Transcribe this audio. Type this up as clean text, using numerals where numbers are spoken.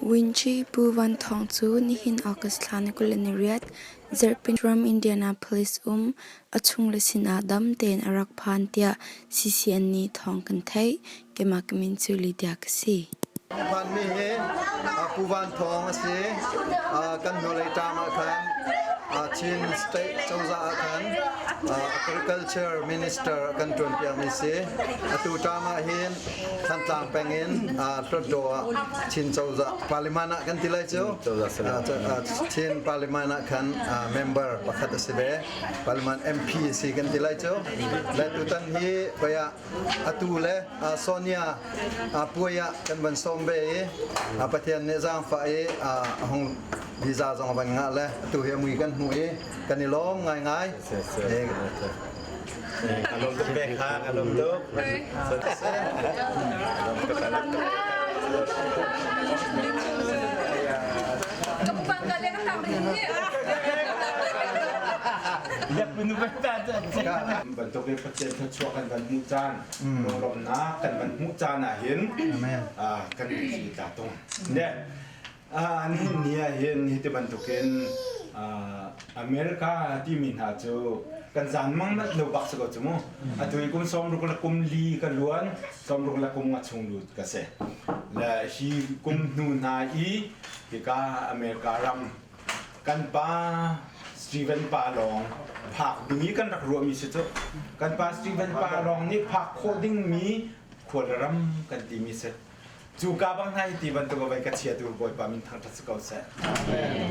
Winchi Pu Van Thawng cu nihin August thla ni 28 zarhpi ram Indianapolis um a chungle sinah dam tein a rak phan tiah CCN nih thawng kan theih. Keimah ka min cu Lydia ka si. Phanmi hi Pu Van Thawng a si. Kan hnulei ṭam ah khan Chin State cozah ah khan Agriculture Minister kan ṭuanpiakmi si. Atu ṭam ah hin Thantlang peng in Hlawtdaw ah Chin cozah Parliament ah kan ti lai cu. Chin Parliament ah khan member pakhat a si ve. Parliament MP a si kan ti lai cu. Le tutan hi pei ah atu le Sonia puai ah kan van sawm ve i Pathian nih zaangfah i hung visa zong a van ngah le atu hi a mui kan hmuh i kan i lawm ngaingai. Ka lawm tuk ve kha, ka lawm tuk. Bantuk in Pathian thluachuah kan van hmuh caan, lunglawmhnak kan van hmuh caan ah hin kan mitthli tla tung. Ne nihin ni ah hin hi ti bantukin America timi hna cu kan zan mang nat lo bak si ko cu mu. Atu i kum 60 le kum li ka luan, 60 le kum nga chung lut ka si. Le hi kum hnu hna i hika America ram kan pa Steven pa lawng phak ding i kan rak ruahmi si cu. Kan pa Steven pa lawng nih phak khawh dingmi khual ram kan timi si. Cu ka bang hna hi ti bantuk a vai ka chiatu Bawipa min thangṭhat si ko seh.